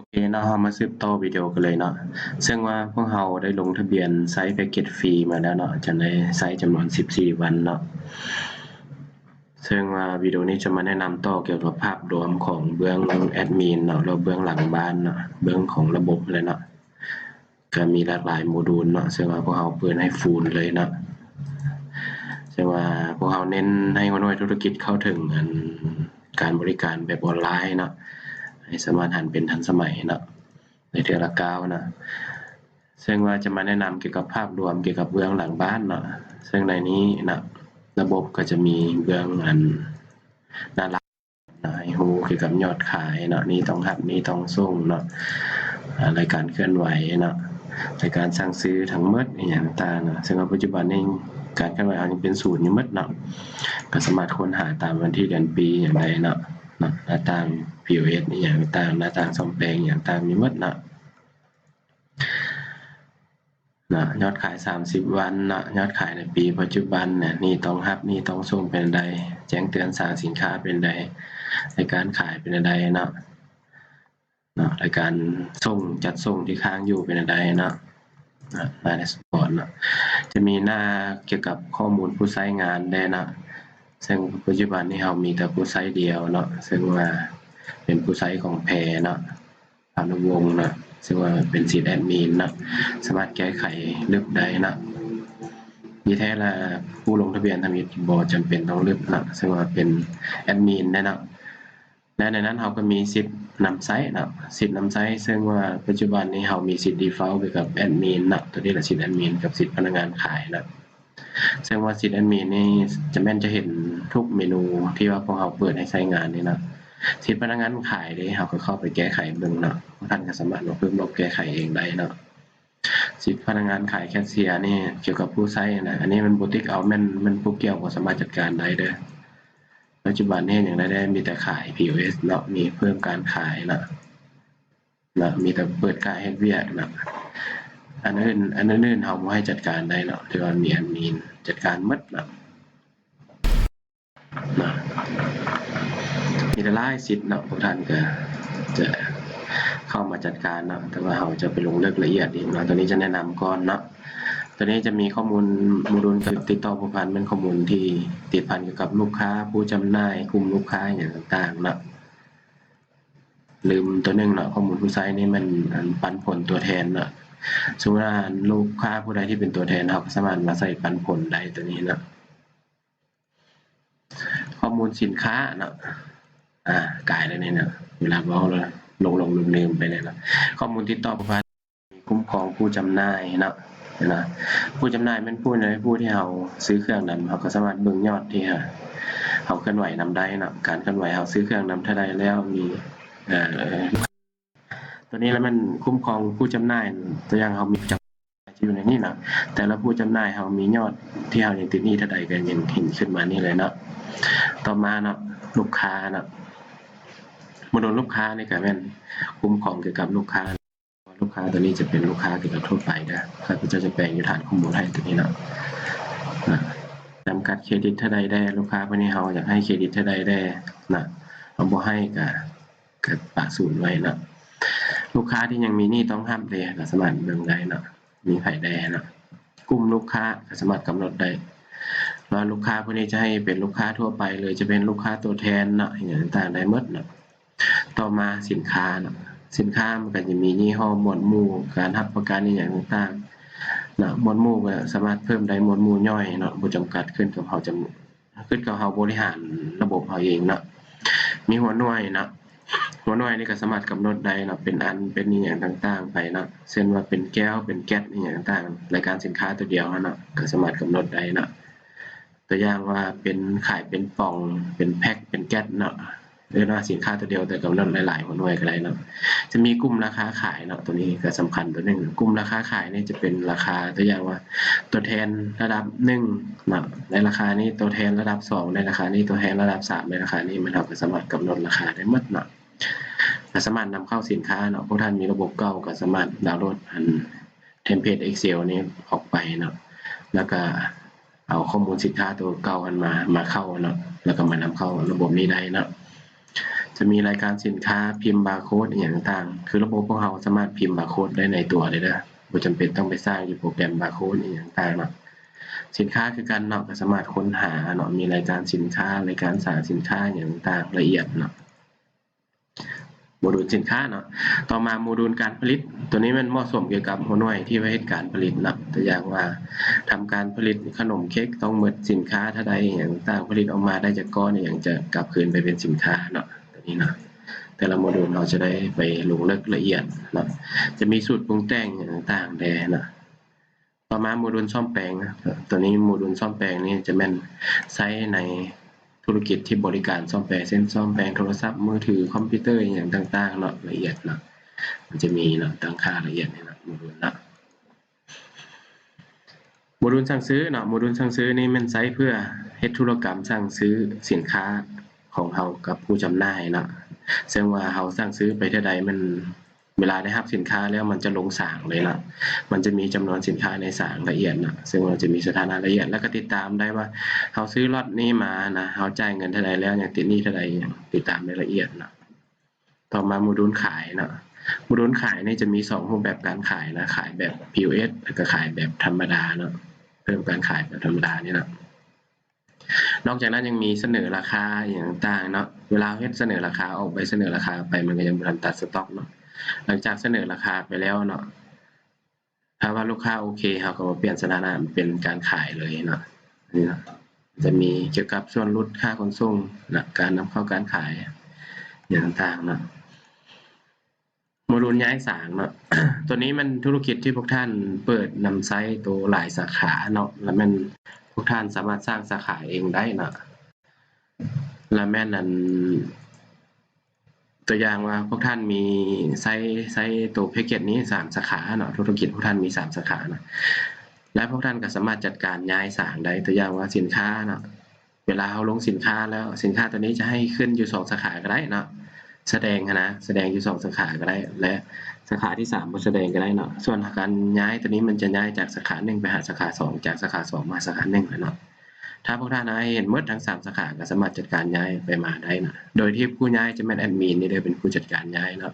ເຄເນາະ ເຮົາມາສືບຕໍ່ວິດີໂອກັນເລີຍເນາະ. ເຊິ່ງວ່າພວກເຮົາໄດ້ລົງທະບຽນໃຊ້ແພັກເກັດຟຣີມາແລ້ວເນາະ, ຈະໄດ້ໃຊ້ຈຳນວນສິບສີ່ວັນເນາະ. ເຊິ່ງວ່າວິດີໂອນີ້ຈະມາແນະນຳຕໍ່ກ່ຽວກັບພາບລວມຂອງເບື້ອງແອັດມິນເນາະ ຫຼືເບື້ອງຫຼັງບ້ານເນາະ, ເບື້ອງຂອງລະບົບຫັ້ນແຫຼະເນາະ. ກະມີຫຼາກຫຼາຍໂມດູນເນາະ, ເຊິ່ງວ່າພວກເຮົາເປີດໃຫ້ຟູລເລີຍເນາະ. ເຊິ່ງວ່າພວກເຮົາເນັ້ນໃຫ້ຫົວໜ່ວຍທຸລະກິດເຂົ້າເຖິງອັນ ການບໍລິການແບບອອນລາຍເນາະ, ໃຫ້ສາມາດຫັນເປັນທັນສະໄໝເນາະ ໃນເທື່ອລະກ້າວເນາະ. ເຊິ່ງວ່າຈະມາແນະນຳກ່ຽວກັບພາບລວມກ່ຽວກັບເບື້ອງຫຼັງບ້ານເນາະ. ເຊິ່ງໃນນີ້ເນາະ ລະບົບກໍຈະມີເບື້ອງອັນໜ້າຫຼັກເນາະ ໃຫ້ຮູ້ກ່ຽວກັບຍອດຂາຍເນາະ, ໜີ້ຕ້ອງຮັບ ໜີ້ຕ້ອງສົ່ງເນາະ, ອາ ລາຍການເຄື່ອນໄຫວເນາະ, ລາຍການສັ່ງຊື້ທັງໝົດອີ່ຫຍັງຕ່າງໆເນາະ. ເຊິ່ງວ່າປັດຈຸບັນນີ້ການເຄື່ອນໄຫວເຮົາຍັງເປັນສູນຢູ່ໝົດເນາະ, ກໍສາມາດຄົ້ນຫາຕາມວັນທີເດືອນປີຫຍັງໄດ້ເນາະ, ເນາະ ໜ້າຕ່າງ ພີໂອເອສ ອີ່ຫຍັງຕ່າງ, ໜ້າຕ່າງສ້ອມແປງອີ່ຫຍັງຕ່າງມີໝົດເນາະ. ເນາະ ຍອດຂາຍສາມສິບວັນເນາະ, ຍອດຂາຍໃນປີປັດຈຸບັນນະ, ໜີ້ຕ້ອງຮັບ ໜີ້ຕ້ອງສົ່ງເປັນໃດ, ແຈ້ງເຕືອນສ້າງສິນຄ້າເປັນໃດ, ລາຍການຂາຍເປັນໃດເນາະ, ເນາະ ລາຍການສົ່ງ ຈັດສົ່ງທີ່ຄ້າງຢູ່ເປັນໃດເນາະ, ເນາະ ໜ້າແດຊບອດເນາະ. ຈະມີໜ້າກ່ຽວກັບຂໍ້ມູນຜູ້ໃຊ້ງານແດ່ເນາະ, ເຊິ່ງປັດຈຸບັນນີ້ເຮົາມີແຕ່ຜູ້ໃຊ້ດຽວເນາະ, ເຊິ່ງວ່າເປັນຜູ້ໃຊ້ຂອງແພເນາະ ພານຸວົງເນາະ, ເຊິ່ງວ່າເປັນສິດແອັດມິນເນາະ, ສາມາດແກ້ໄຂລຶບໄດ້ເນາະ. ທີ່ແທ້ລະ ຜູ້ລົງທະບຽນທຳອິດບໍ່ຈຳເປັນຕ້ອງລຶບເນາະ, ເຊິ່ງວ່າເປັນແອັດມິນໄດ້ເນາະ. ແລະ ໃນນັ້ນເຮົາກໍມີສິດນຳໃຊ້ເນາະ, ສິດນຳໃຊ້ ເຊິ່ງວ່າປັດຈຸບັນນີ້ເຮົາມີສິດດີຟອລກ່ຽວກັບແອັດມິນເນາະ, ຕົວນີ້ລະສິດແອັດມິນກັບສິດພະນັກງານຂາຍເນາະ. ເຊິ່ງວ່າສິດແອັດມິນນີ້ຈະແມ່ນຈະເຫັນທຸກເມນູທີ່ວ່າພວກເຮົາເປີດໃຫ້ໃຊ້ງານນີ້ເນາະ. ສິດພະນັກງານຂາຍເດ ເຮົາກໍເຂົ້າໄປແກ້ໄຂເບິ່ງເນາະ, ພວກທ່ານກໍສາມາດມາເພີ່ມລອບແກ້ໄຂເອງໄດ້ເນາະ. ສິດພະນັກງານຂາຍແຄຊເຊຍນີ້ກ່ຽວກັບຜູ້ໃຊ້ນະ, ອັນນີ້ມັນບໍ່ຕິກເອົາ, ແມ່ນ ແມ່ນຜູ້ກ່ຽວບໍ່ສາມາດຈັດການໄດ້ເດີ. ປັດຈຸບັນນີ້ເຮັດຫຍັງໄດ້ແດ່? ມີແຕ່ຂາຍພີໂອເອສເນາະ, ມີເພີ່ມການຂາຍເນາະ. ເນາະ ມີແຕ່ເປີດກະເຮັດວຽກເນາະ. ອັນອື່ນ ອັນອື່ນໆເຮົາບໍ່ໃຫ້ຈັດການໄດ້ເນາະ, ຖືວ່າມີແອັດມິນຈັດການໝົດເນາະ. ເນາະ ມີຫຼາຍໆສິດເນາະ, ພວກທ່ານກໍຈະເຂົ້າມາຈັດການເນາະ, ແຕ່ວ່າເຮົາຈະໄປລົງເລິກລະອຽດອີກເນາະ. ຕົວນີ້ຈະແນະນຳກ່ອນເນາະ. ຕົວນີ້ຈະມີຂໍ້ມູນໂມດູນການຕິດຕໍ່ພົວພັນ, ແມ່ນຂໍ້ມູນທີ່ຕິດພັນກ່ຽວກັບລູກຄ້າ, ຜູ້ຈຳໜ່າຍ, ກຸ່ມລູກຄ້າ ຫຍັງຕ່າງໆເນາະ. ລືມຕົວໜຶ່ງເນາະ, ຂໍ້ມູນຜູ້ໃຊ້ນີ້ແມ່ນ ອັນ ປັນຜົນຕົວແທນເນາະ. ສົມມຸດວ່າລູກຄ້າຜູ້ໃດທີ່ເປັນຕົວແທນ ເຮົາກໍສາມາດມາໃສ່ປັນຜົນໄດ້ຕົວນີ້ເນາະ. ຂໍ້ມູນສິນຄ້າເນາະ, ອາ ກາຍແລ້ວນີ້ເນາະ, ເວລາເວົ້າແລ້ວຫຼົງໆລືມໆໄປແລ້ວເນາະ. ຂໍ້ມູນຕິດຕໍ່ຜູ້ພັນ ຄຸ້ມຄອງຜູ້ຈຳໜ່າຍເນາະ, ເຫັນບໍ່? ຜູ້ຈຳໜ່າຍແມ່ນຜູ້ໃດ? ຜູ້ທີ່ເຮົາຊື້ເຄື່ອງນຳ, ເຮົາກໍສາມາດເບິ່ງຍອດທີ່ເຮົາ ເຮົາເຄື່ອນໄຫວນຳໄດ້ເນາະ, ການເຄື່ອນໄຫວເຮົາຊື້ເຄື່ອງນຳເທົ່າໃດແລ້ວ, ມີ ເອີ ຕົວນີ້ລະແມ່ນຄຸ້ມຄອງຜູ້ຈຳໜ່າຍ, ຕົວຢ່າງເຮົາມີຈຳ ຢູ່ໃນນີ້ເນາະ, ແຕ່ລະຜູ້ຈຳໜ່າຍເຮົາມີຍອດທີ່ເຮົາຍັງຕິດໜີ້ເທົ່າໃດ ກໍຍັງເຫັນຂຶ້ນມານີ້ເລີຍເນາະ. ຕໍ່ມາເນາະ ລູກຄ້າເນາະ, ໂມດູນລູກຄ້ານີ້ກໍແມ່ນຄຸ້ມຄອງກ່ຽວກັບລູກຄ້າ. ລູກຄ້າຕົວນີ້ຈະເປັນລູກຄ້າທີ່ເປັນທົ່ວໄປເດີ, ຂ້າພະເຈົ້າຈະແປງຢູ່ຖານຂໍ້ມູນໃຫ້ຕົວນີ້ເນາະ. ນະ ຈຳກັດເຄຣດິດເທົ່າໃດແດ່? ລູກຄ້າຜູ້ນີ້ເຮົາຢາກໃຫ້ເຄຣດິດເທົ່າໃດແດ່? ນະ ເຮົາບໍ່ໃຫ້ກະ ກະປະສູນໄວ້ເນາະ. ລູກຄ້າທີ່ຍັງມີໜີ້ຕ້ອງຮັບເດ ກະສາມາດເບິ່ງໄດ້ເນາະ, ມີໃຜແດ່ເນາະ. ກຸ່ມລູກຄ້າກະສາມາດກຳນົດໄດ້ວ່າລູກຄ້າຜູ້ນີ້ຈະໃຫ້ເປັນລູກຄ້າທົ່ວໄປ ຫຼື ຈະເປັນລູກຄ້າຕົວແທນເນາະ, ອີ່ຫຍັງຕ່າງໄດ້ໝົດເນາະ. ຕໍ່ມາສິນຄ້າເນາະ, ສິນຄ້າມັນກໍຈະມີຍີ່ຫໍ້, ໝວດໝູ່, ການຮັບປະກັນອີ່ຫຍັງຕ່າງໆເນາະ. ໝວດໝູ່ກໍສາມາດເພີ່ມໄດ້, ໝວດໝູ່ຍ່ອຍເນາະ, ບໍ່ຈຳກັດ, ຂຶ້ນກັບເຮົາຈະ ຂຶ້ນກັບເຮົາບໍລິຫານລະບົບເຮົາເອງເນາະ. ມີຫົວໜ່ວຍເນາະ, ຫົວໜ່ວຍນີ້ກໍສາມາດກຳນົດໄດ້ເນາະ, ເປັນອັນ ເປັນອີ່ຫຍັງຕ່າງໆໄປເນາະ, ເຊັ່ນວ່າເປັນແກ້ວ ເປັນແກັດ ອີ່ຫຍັງຕ່າງໆ, ລາຍການສິນຄ້າຕົວດຽວຫັ້ນເນາະ, ກໍສາມາດກຳນົດໄດ້ເນາະ. ຕົວຢ່າງວ່າເປັນ ຂາຍເປັນປ່ອງ ເປັນແພັກ ເປັນແກັດເນາະ, ເອີ້ນວ່າສິນຄ້າຕົວດຽວແຕ່ກຳນົດຫຼາຍໆຫົວໜ່ວຍກໍໄດ້ເນາະ. ຈະມີກຸ່ມລາຄາຂາຍເນາະ, ຕົວນີ້ກໍສຳຄັນຕົວໜຶ່ງ. ກຸ່ມລາຄາຂາຍນີ້ຈະເປັນລາຄາ ຕົວຢ່າງວ່າຕົວແທນລະດັບໜຶ່ງເນາະ ໃນລາຄານີ້, ຕົວແທນລະດັບສອງໃນລາຄານີ້, ຕົວແທນລະດັບສາມໃນລາຄານີ້, ມັນ ເຮົາກໍສາມາດກຳນົດລາຄາໄດ້ໝົດເນາະ. ກໍສາມາດນຳເຂົ້າສິນຄ້າເນາະ, ພວກທ່ານມີລະບົບເກົ່າກໍສາມາດດາວໂຫຼດອັນ ເທັມເພດ Excel ນີ້ອອກໄປເນາະ, ແລ້ວກໍເອົາຂໍ້ມູນສິນຄ້າຕົວເກົ່າຫັ້ນມາ ມາເຂົ້າເນາະ, ແລ້ວກໍມານຳເຂົ້າລະບົບນີ້ໄດ້ເນາະ. ຈ ຈະມີລາຍການສິນຄ້າ, ພິມບາໂຄດອີ່ຫຍັງຕ່າງໆ ຄືລະບົບຂອງເຮົາສາມາດພິມບາໂຄດໄດ້ໃນຕົວເລີຍເດີ ບໍ່ຈຳເປັນຕ້ອງໄປສ້າງຢູ່ໂປຣແກຣມບາໂຄດອີ່ຫຍັງຕ່າງໆເນາະ. ສິນຄ້າຄືກັນເນາະ ກໍສາມາດຄົ້ນຫາເນາະ, ມີລາຍການສິນຄ້າ, ລາຍການສ້າງສິນຄ້າອີ່ຫຍັງຕ່າງໆ ລະອຽດເນາະ. ໂມດູນສິນຄ້າເນາະ. ຕໍ່ມາໂມດູນການຜະລິດ, ຕົວນີ້ແມ່ນເໝາະສົມກ່ຽວກັບຫົວໜ່ວຍທີ່ວ່າເຮັດການຜະລິດເນາະ, ຕົວຢ່າງວ່າທຳການຜະລິດຂະໜົມເຄັກ ຕ້ອງໝົດສິນຄ້າເທົ່າໃດ ອີ່ຫຍັງຕ່າງ, ຜະລິດອອກມາໄດ້ຈັກກ້ອນ ອີ່ຫຍັງຈະກັບຄືນໄປເປັນສິນຄ້າເນາະ, ຕົວນີ້ເນາະ. ແຕ່ລະໂມດູນເຮົາຈະໄດ້ໄປລົງເລິກລະອຽດເນາະ, ຈະມີສູດປຸງແຕ່ງອີ່ຫຍັງຕ່າງໆແດ່ເນາະ. ຕໍ່ມາໂມດູນສ້ອມແປງນະ, ຕົວນີ້ໂມດູນສ້ອມແປງນີ້ຈະແມ່ນໃຊ້ໃນທຸລະກິດທີ່ບໍລິການສ້ອມແປງ ເຊັ່ນ ສ້ອມແປງໂທລະສັບມືຖື, ຄອມພິວເຕີ ອີ່ຫຍັງຕ່າງໆເນາະ, ລະອຽດເນາະ, ມັນຈະມີເນາະ ຕັ້ງຄ່າລະອຽດໃນເນາະ ໂມດູນເນາະ. ໂມດູນສັ່ງຊື້ເນາະ, ໂມດູນສັ່ງຊື້ນີ້ແມ່ນໃຊ້ເພື່ອເຮັດທຸລະກຳສັ່ງຊື້ສິນຄ້າຂອງເຮົາກັບຜູ້ຈຳໜ່າຍເນາະ, ເຊິ່ງວ່າເຮົາສັ່ງຊື້ໄປເທື່ອໃດ ມັນ ເວລາໄດ້ຮັບສິນຄ້າແລ້ວມັນຈະລົງສາງເລີຍເນາະ, ມັນຈະມີຈຳນວນສິນຄ້າໃນສາງລະອຽດເນາະ, ເຊິ່ງວ່າຈະມີສະຖານະລະອຽດ ແລ້ວກໍຕິດຕາມໄດ້ວ່າເຮົາຊື້ລັອດນີ້ມານະ ເຮົາຈ່າຍເງິນເທົ່າໃດແລ້ວ ຍັງຕິດໜີ້ເທົ່າໃດ ຫຍັງ ຕິດຕາມໄດ້ລະອຽດເນາະ. ຕໍ່ມາໂມດູນຂາຍເນາະ, ໂມດູນຂາຍນີ້ຈະມີສອງຮູບແບບການຂາຍນະ, ຂາຍແບບ ພີໂອເອສ ແລ້ວກໍຂາຍແບບທຳມະດາເນາະ, ເພີ່ມການຂາຍແບບທຳມະດານີ້ເນາະ. ນອກຈາກນັ້ນຍັງມີສະເໜີລາຄາອີ່ຫຍັງຕ່າງໆເນາະ, ເວລາເຮົາເຮັດສະເໜີລາຄາອອກ ໃບສະເໜີລາຄາໄປ ມັນກໍຍັງບໍ່ທັນຕັດສະຕັອກເນາະ. ຫຼັງຈາກສະເໜີລາຄາໄປແລ້ວເນາະ ຖ້າວ່າລູກຄ້າໂອເຄ ເຮົາກໍມາປ່ຽນສະຖານະເປັນການຂາຍເລີຍເນາະ, ນີ້ເນາະ. ຈະມີກ່ຽວກັບສ່ວນຫຼຸດ, ຄ່າຂົນສົ່ງນະ, ການນຳເຂົ້າ, ການຂາຍ ຫຍັງຕ່າງໆເນາະ. ໂມດູນຍ້າຍສາງເນາະ, ຕົວນີ້ແມ່ນທຸລະກິດທີ່ພວກທ່ານເປີດນຳໃຊ້ໂຕຫຼາຍສາຂາເນາະ, ລະແມ່ນພວກທ່ານສາມາດສ້າງສາຂາເອງໄດ້ເນາະ, ລະແມ່ນອັນ ຕົວຢ່າງວ່າພວກທ່ານມີໃຊ້ ໃຊ້ໂຕແພັກເກັດນີ້ສາມສາຂາເນາະ, ທຸລະກິດພວກທ່ານມີສາມສາຂາເນາະ, ແລະ ພວກທ່ານກໍສາມາດຈັດການຍ້າຍສາງໄດ້. ຕົວຢ່າງວ່າສິນຄ້າເນາະ, ເວລາເຮົາລົງສິນຄ້າແລ້ວ ສິນຄ້າຕົວນີ້ຈະໃຫ້ຂຶ້ນຢູ່ສອງສາຂາກໍໄດ້ເນາະ, ສະແດງຫັ້ນນະ ສະແດງຢູ່ສອງສາຂາກໍໄດ້ ແລະ ສາຂາທີສາມບໍ່ສະແດງກໍໄດ້ເນາະ. ສ່ວນການຍ້າຍຕົວນີ້ ມັນຈະຍ້າຍຈາກສາຂາໜຶ່ງໄປຫາສາຂາສອງ ຈາກສາຂາສອງມາຫາສາຂາໜຶ່ງເນາະ. ຖ້າພວກທ່ານໃຫ້ເຫັນໝົດທັງສາມສາຂາ ກໍສາມາດຈັດການຍ້າຍໄປມາໄດ້ນະ, ໂດຍທີ່ຜູ້ຍ້າຍຈະແມ່ນແອດມິນນີ້ເດີ ເປັນຜູ້ຈັດການຍ້າຍເນາະ.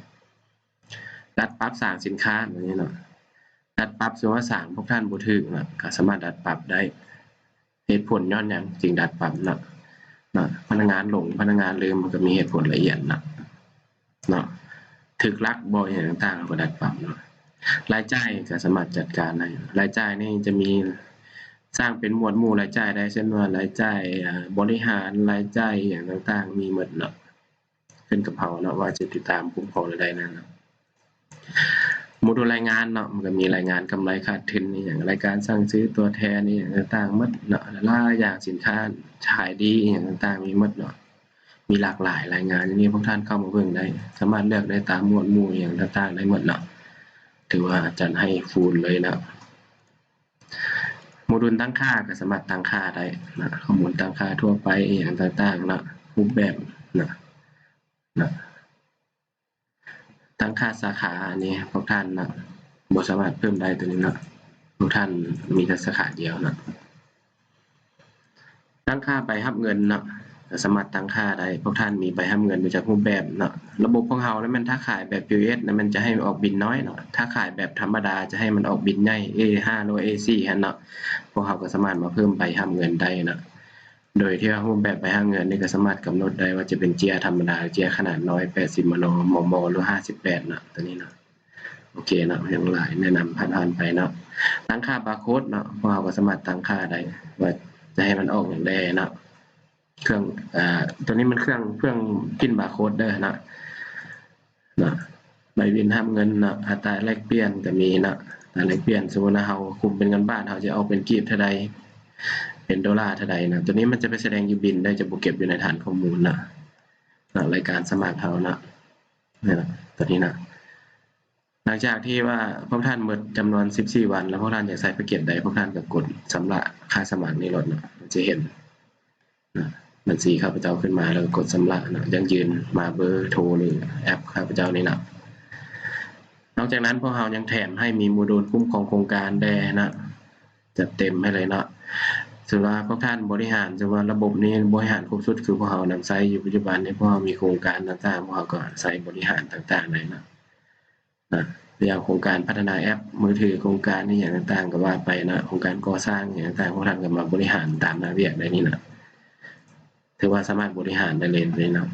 ດັດປັບສາງສິນຄ້າຕົວນີ້ເນາະ, ດັດປັບ ສົມມຸດວ່າສາງພວກທ່ານບໍ່ຖືກເນາະ ກໍສາມາດດັດປັບໄດ້. ເຫດຜົນຍ້ອນຫຍັງຈຶ່ງດັດປັບເນາະ, ເນາະ ພະນັກງານຫຼົງ ພະນັກງານລືມ ມັນກໍມີເຫດຜົນລະອຽດເນາະ, ເນາະ ຖືກລັກບໍ່ ຫຍັງຕ່າງໆ ເຮົາກໍດັດປັບເນາະ. ລາຍຈ່າຍກໍສາມາດຈັດການໄດ້, ລາຍຈ່າຍນີ້ຈະມີສ້າງເປັນໝວດໝູ່ລາຍຈ່າຍໄດ້ ເຊັ່ນວ່າລາຍຈ່າຍ ອາ ບໍລິຫານ ລາຍຈ່າຍຫຍັງຕ່າງໆ ມີໝົດເນາະ. ຂຶ້ນກັບເຮົາເນາະ ວ່າຈະຕິດຕາມຄຸ້ມຄອງແນວໃດນັ້ນເນາະ. ໂມດູນລາຍງານເນາະ ມັນກໍມີລາຍງານກຳໄລຂາດທຶນອີ່ຫຍັງ, ລາຍການສັ່ງຊື້ຕົວແທນອີ່ຫຍັງຕ່າງໆໝົດເນາະ, ຫຼາຍໆຢ່າງ ສິນຄ້າຂາຍດີອີ່ຫຍັງຕ່າງໆມີໝົດເນາະ. ມີຫຼາກຫຼາຍລາຍງານຢູ່ນີ້ ພວກທ່ານເຂົ້າມາເບິ່ງໄດ້, ສາມາດເລືອກໄດ້ຕາມໝວດໝູ່ອີ່ຫຍັງຕ່າງໆໄດ້ໝົດເນາະ. ຖືວ່າຈັດໃຫ້ຟູລເລີຍເນາະ. ໂມດູນຕັ້ງຄ່າກໍສາມາດຕັ້ງຄ່າໄດ້ນະ, ຂໍ້ມູນຕັ້ງຄ່າທົ່ວໄປອີ່ຫຍັງຕ່າງໆເນາະ, ຮູບແບບນະ ນະ. ຕັ້ງຄ່າສາຂາ ອັນນີ້ພວກທ່ານນະ ບໍ່ສາມາດເພີ່ມໄດ້ຕົວນີ້ເນາະ, ພວກທ່ານມີແຕ່ສາຂາດຽວເນາະ. ຕັ້ງຄ່າໃບຮັບເງິນເນາະ, ກໍສາມາດຕັ້ງຄ່າໄດ້. ພວກທ່ານມີໃບຮັບເງິນຢູ່ຈັກຮູບແບບເນາະ. ລະບົບຂອງເຮົານະ ແມ່ນຖ້າຂາຍແບບ ພີໂອເອສ ນະ ແມ່ນຈະໃຫ້ອອກບິນນ້ອຍເນາະ, ຖ້າຂາຍແບບທຳມະດາຈະໃຫ້ມັນອອກບິນໃຫຍ່ ເອຫ້າ ຫຼືວ່າ ເອສີ່ ຫັ້ນເນາະ. ພວກເຮົາກໍສາມາດມາເພີ່ມໃບຮັບເງິນໄດ້ເນາະ, ໂດຍທີ່ວ່າຮູບແບບໃບຮັບເງິນນີ້ກໍສາມາດກຳນົດໄດ້ວ່າຈະເປັນເຈ້ຍທຳມະດາ ເຈ້ຍຂະໜາດນ້ອຍ ແປດສິບ ມມ ມມ ຫຼື ຫ້າສິບແປດ ເນາະ, ຕົວນີ້ເນາະ. ໂອເຄເນາະ, ຍັງຫຼາຍ ແນະນຳຜ່ານໆໄປເນາະ. ຕັ້ງຄ່າບາໂຄດເນາະ, ພວກເຮົາກໍສາມາດຕັ້ງຄ່າໄດ້ວ່າຈະໃຫ້ມັນອອກຫຍັງແດ່ເນາະ. ເຄື່ອງ ອາ ຕົວນີ້ມັນເຄື່ອງ ເຄື່ອງພິມບາໂຄດເດີເນາະ, ເນາະ. ໃບບິນຮັບເງິນເນາະ, ອັດຕາແລກປ່ຽນກໍມີເນາະ, ອັດຕາແລກປ່ຽນ ສົມມຸດວ່າເຮົາຄຸມເປັນເງິນບາດ ເຮົາຈະອອກເປັນກີບເທົ່າໃດ ເປັນໂດລາເທົ່າໃດເນາະ. ຕົວນີ້ມັນຈະໄປສະແດງຢູ່ບິນເດີ, ຈະບໍ່ເກັບຢູ່ໃນຖານຂໍ້ມູນເນາະ, ເນາະ, ລາຍການສະໝັກເຮົາເນາະ, ນີ້ນະ ຕົວນີ້ນະ. ຫຼັງຈາກທີ່ວ່າພວກທ່ານໝົດຈຳນວນສິບສີ່ວັນ ແລ້ວພວກທ່ານຢາກໃຊ້ແພັກເກັດໃດ ພວກທ່ານກໍກົດຊຳລະຄ່າສະໝັກນີ້ໂລດເນາະ, ມັນຈະເຫັນນະ ບັນຊີຂ້າພະເຈົ້າຂຶ້ນມາ ແລ້ວກໍກົດຊຳລະເນາະ, ຢັ້ງຢືນມາເບີໂທ ຫຼື ແອັບຂ້າພະເຈົ້ານີ້ເນາະ. ນອກຈາກນັ້ນ ພວກເຮົາຍັງແຖມໃຫ້ມີໂມດູນຄຸ້ມຄອງໂຄງການແດ່ເນາະ, ຈັດເຕັມໃຫ້ເລີຍເນາະ. ສົມມຸດວ່າພວກທ່ານບໍລິຫານ ສົມມຸດວ່າລະບົບນີ້ບໍລິຫານຄົບຊຸດ ຄືພວກເຮົານຳໃຊ້ຢູ່ປັດຈຸບັນນີ້ ພວກເຮົາມີໂຄງການຕ່າງໆ ພວກເຮົາກໍໃຊ້ບໍລິຫານຕ່າງໆໄດ້ເນາະ ນະ ຢ່າງໂຄງການພັດທະນາແອັບມືຖື ໂຄງການອີ່ຫຍັງຕ່າງໆ ກໍວ່າໄປເນາະ ໂຄງການກໍ່ສ້າງອີ່ຫຍັງຕ່າງໆ ພວກທ່ານກໍມາບໍລິຫານຕາມໜ້າວຽກໄດ້ນີ້ນະ ຖືວ່າສາມາດບໍລິຫານໄດ້ເລີຍເນາະ.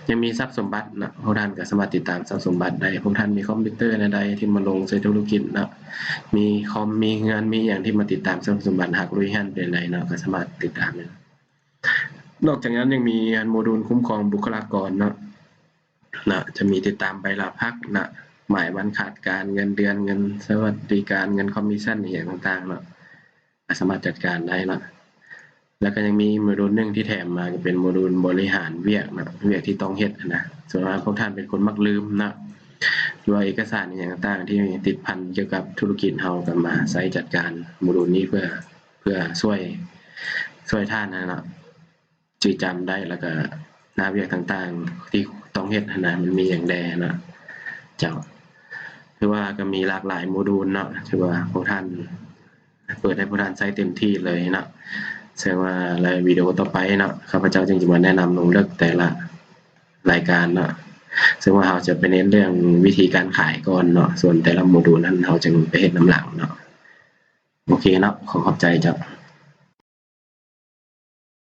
ຍັງມີຊັບສົມບັດເນາະ ພວກທ່ານກໍສາມາດຕິດຕາມຊັບສົມບັດໄດ້ ພວກທ່ານມີຄອມພິວເຕີແນວໃດທີ່ມາລົງໃສ່ທຸລະກິດເນາະ ມີຄອມ ມີເຮືອນ ມີຫຍັງທີ່ມາຕິດຕາມຊັບສົມບັດ ຫາກລຸຍຫັ້ນເປັນໃດເນາະ ກໍສາມາດຕິດຕາມໄດ້. ນອກຈາກນັ້ນຍັງມີອັນໂມດູນຄຸ້ມຄອງບຸກຄະລາກອນເນາະ ນະ ຈະມີຕິດຕາມໃບລາພັກນະ ໝາຍວັນຂາດການ ເງິນເດືອນ ເງິນສະຫວັດດີການ ເງິນຄອມມິດຊັນ ອີ່ຫຍັງຕ່າງໆເນາະ ກໍສາມາດຈັດການໄດ້ເນາະ. ແລ້ວກໍຍັງມີໂມດູນໜຶ່ງທີ່ແຖມມາ ກໍເປັນໂມດູນບໍລິຫານວຽກເນາະ ວຽກທີ່ຕ້ອງເຮັດນະ ສົມມຸດວ່າພວກທ່ານເປັນຄົນມັກລືມເນາະ ຫຼືວ່າເອກະສານອີ່ຫຍັງຕ່າງໆ ທີ່ຕິດພັນກ່ຽວກັບທຸລະກິດ ເຮົາກໍມາໃຊ້ຈັດການໂມດູນນີ້ເພື່ອ ເພື່ອຊ່ວຍ ຊ່ວຍທ່ານຫັ້ນເນາະ ຈື່ຈຳໄດ້ ແລ້ວກະໜ້າວຽກຕ່າງໆທີ່ຕ້ອງເຮັດຫັ້ນນະ ມັນມີຫຍັງແດ່ຫັ້ນນະ ເຈົ້າ. ຖືວ່າກໍມີຫຼາກຫຼາຍໂມດູນເນາະ ຖືວ່າພວກທ່ານ ເປີດໃຫ້ພວກທ່ານໃຊ້ເຕັມທີ່ເລີຍເນາະ ເຊິ່ງວ່າໃນວິດີໂອຕໍ່ໄປເນາະ ຂ້າພະເຈົ້າຈຶ່ງຈະມາແນະນຳລົງເລິກແຕ່ລະລາຍການເນາະ ເຊິ່ງວ່າເຮົາຈະໄປເນັ້ນເລື່ອງວິທີການຂາຍກ່ອນເນາະ ສ່ວນແຕ່ລະໂມດູນນັ້ນເຮົາຈຶ່ງໄປເຮັດນຳຫຼັງເນາະ. ໂອເຄເນາະ ຂໍຂອບໃຈເຈົ້າ.